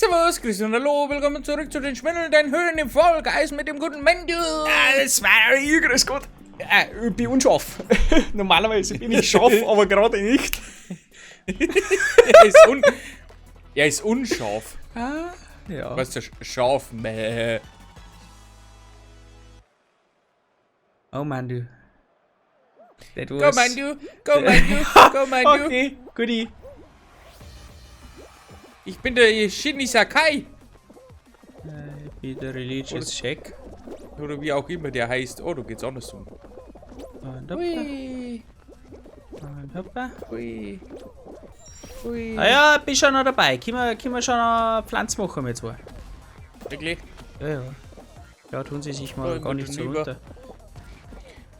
Servus, grüß und hallo, willkommen zurück zu den schwindelnden Höhlen im Fall Guys mit dem guten Mendu. Das war ja, grüß Gott. Ich bin unscharf. Normalerweise bin ich scharf, aber gerade nicht. Er ist unscharf. Ah, ja. Weißt du, scharf, meh. Oh Mann, du. That Go was... Mandu, go Mandu, go Mandu. Okay, goodie. Ich bin der Shinny Sakai. Ich bin der Religious Check. Oder wie auch immer der heißt. Oh, du geht's andersrum. Und hoppa. Hui. Und hoppa. Hui. Hui. Ah ja, bin schon noch dabei. Können wir schon noch Pflanzen machen mit zwei? Wirklich? Ja, ja. Ja, tun sie sich mal Oh, gar nicht so über. runter.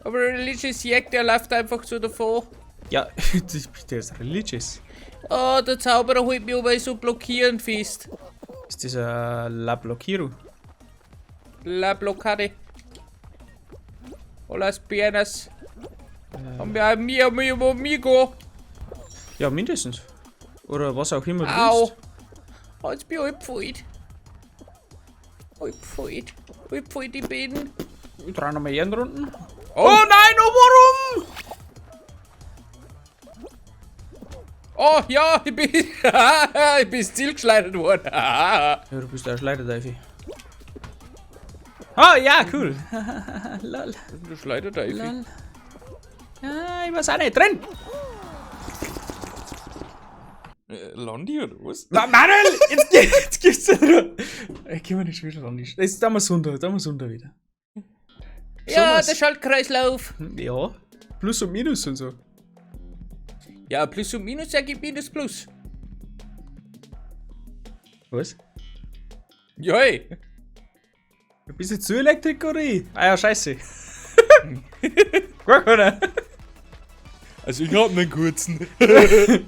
Aber Religious Jack, der läuft einfach so davor. Ja, der ist Religious. Oh, der Zauberer holt mich, aber so blockieren fest. Ist das ein La Blockiro? La Blockade. Hola, piernas. Haben wir mi amigo. Ja, mindestens. Oder was auch immer du Au. willst. Oh, jetzt bin ich halb voll. Halb voll. Halb voll die bin. Ich trage nochmal Ehrenrunden. Oh. Oh nein, oh warum? Oh ja, ich bin, ich bin ins Ziel geschleudert worden. Ja, du bist der Schleuderteufel. Oh ja, cool. Lol. Du Schleuderteufel. Lol. Ja, ich weiß auch nicht. Drin! Landi oder was? Na, Manuel, jetzt gibt's ja nur. Ich geh mir nicht wieder Landi. Jetzt da mal Sunder, da mal Sunder wieder. Ja, was. der Schaltkreislauf. Ja. Plus und Minus und so. Ja, Plus und Minus ergibt Minus Plus. Was? Ja, hey. Du bist jetzt zu Elektriker oder ich? Ah ja, scheiße. Gar keiner. Also ich hab einen kurzen. Hey,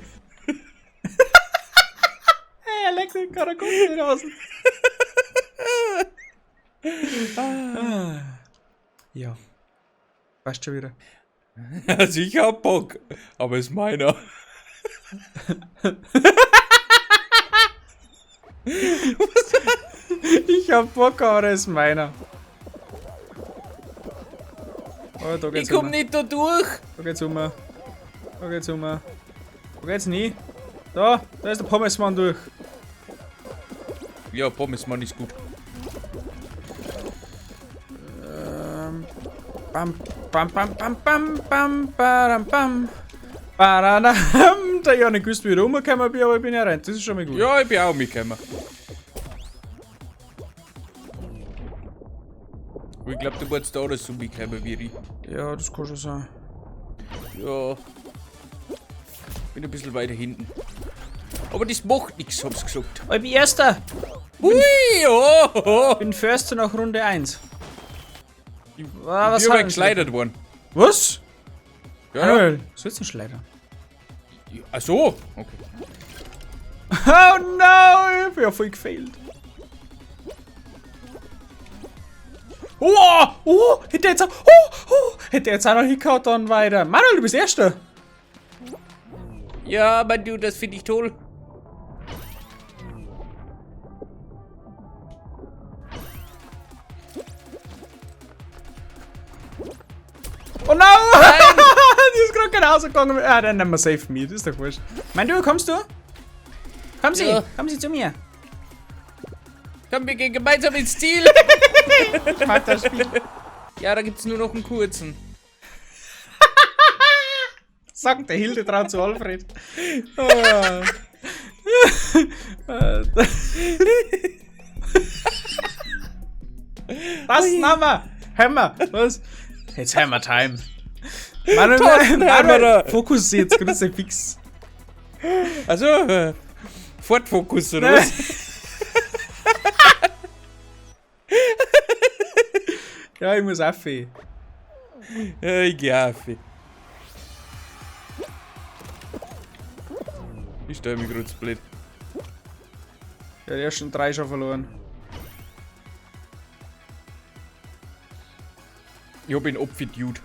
Elektriker, da kommt wieder was. Ah. Ja. Passt schon wieder. Also ich hab Bock, aber ist meiner. Ich hab Bock, aber das ist meiner. Oh, da geht's Ich komm um. nicht da durch. Da geht's um. Da geht's um. Da geht's nie. Da, da ist der Pommesmann durch. Ja, Pommesmann ist gut. Bam, bam, bam, bam, bam, bam, badam, bam. Badadam. Da ich auch nicht gewusst, wie ich rumgekommen bin, aber ich bin ja rein. Das ist schon mal gut. Ja, ich bin auch mitgekommen. Aber ich glaub, du wolltest da oder so mitgekommen wie ich. Ja, das kann schon sein. Ja. Bin ein bisschen weiter hinten. Aber das macht nichts, hab's gesagt. Ich bin Erster. Hui, oh, oh. Ich bin Firster nach Runde 1. Ich Ah, was bin hat aber denn geschleudert worden. Was? Ja, ja. Manuel, was willst du denn schleudern? Ach so, okay. Oh no, ich bin ja voll gefailt. Oh, oh, hätte er jetzt auch, oh, oh, hätte er jetzt auch noch hingehauen, dann weiter. Manuel, du bist Erster. Ja, Mann, du, das finde ich toll. Oh no! Die ist gerade genauso gegangen. Ah, dann nehmen wir Safe Me, das ist doch wurscht. Mein du, kommst du? Kommen Sie, Ja. kommen Sie zu mir. Komm, wir gehen gemeinsam ins Ziel. Ich mag das Spiel. Ja, da gibt's nur noch einen kurzen. Sagt der Hildetraut zu Alfred. Ah. Das nehmen wir. Hammer. Was? It's Hammer Time. Manuel, Thorsten Manuel, Hammerer. Fokus jetzt, grüß dich fix. Also, Fortfokus oder was? Ja, ich muss auf. Ja, ich geh auf. Ich stell mich grad zu blöd. Ja, die ersten 3 schon verloren. Ich hab ihn Opfitude.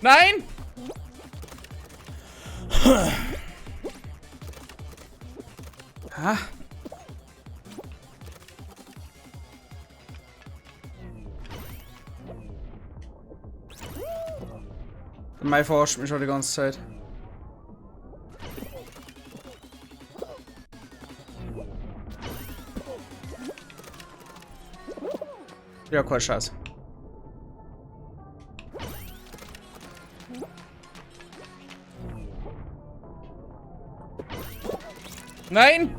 Nein! Ha? Der Mai verarscht mich schon die ganze Zeit. Ja, kein Scheiß. Nein!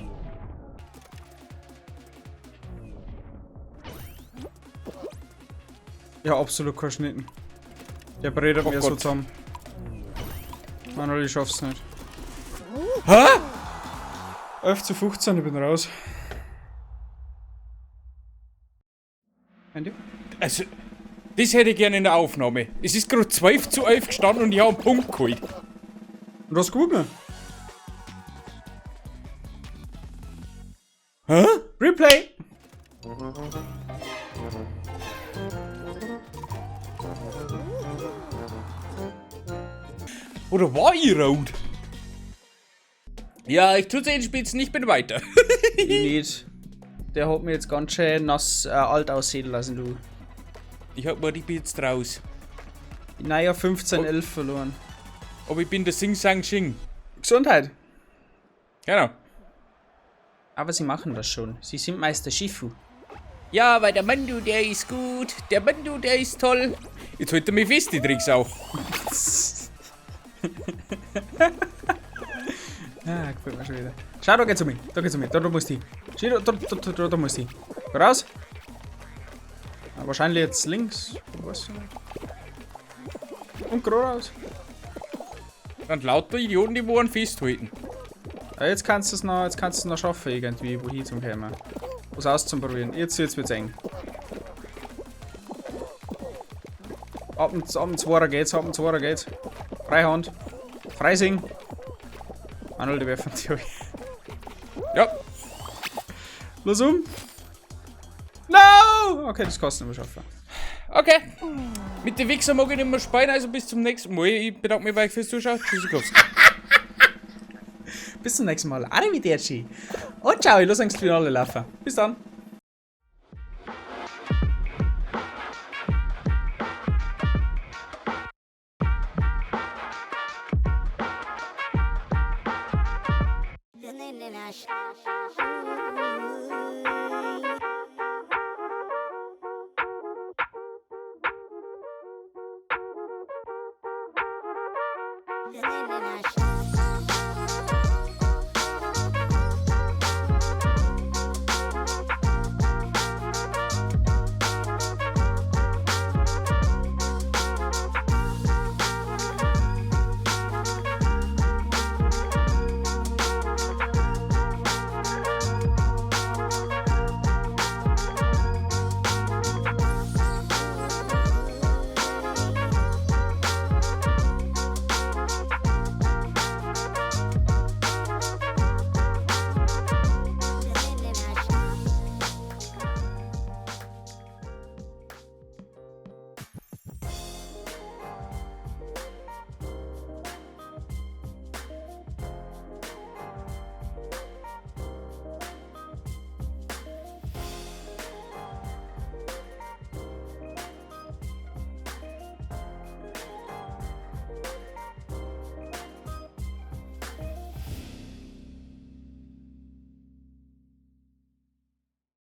Ja, absolut kein Schnitten. Der bredet Oh mir so Gott. zusammen. Manuel, ich schaff's nicht. Hä? 11:15, ich bin raus. Andy? Also, das hätte ich gerne in der Aufnahme. Es ist gerade 12:11 gestanden und ich habe einen Punkt geholt. Und du hast gewonnen. Hä? Replay! Oder war ich rot? Ja, ich tue den Spitzen, ich bin weiter. Ich nicht. Der hat mir jetzt ganz schön nass alt aussehen lassen, du. Ich hab mir, ich bin jetzt raus. Naja, 15-11 verloren. Aber ich bin der Sing Sang Shing. Gesundheit. Genau. Aber sie machen das schon. Sie sind Meister Shifu. Ja, weil der Mandu, der ist gut. Der Mandu, der ist toll. Jetzt holt er mich fest, die Drecksau. Ah, gefällt mir schon wieder. Schau, da geht's um mich. Da geht's um mich. Da musst du hin. Schau, da musst du hin. Raus. Ah, wahrscheinlich jetzt links. Was? Und geradeaus. Dann lauter Idioten, die wo einen festhalten. Ja, jetzt kannst du es noch, jetzt kannst du es noch schaffen, irgendwie, wohin zum kommen. Was auszuprobieren. Jetzt wird's eng. Ab dem Zwarer geht's, ab dem Zwarer geht's. Freihand. Freising. Manuel, die werfen die. Ja. Los um. No! Okay, das kannst du nicht mehr schaffen. Okay. Mit dem Wichser mag ich nicht mehr spielen, also bis zum nächsten Mal. Ich bedanke mich bei euch fürs Zuschauen. Tschüssikowski. Bis zum nächsten Mal. Arrivederci. Und ciao, ich lasse das Finale laufen. Bis dann.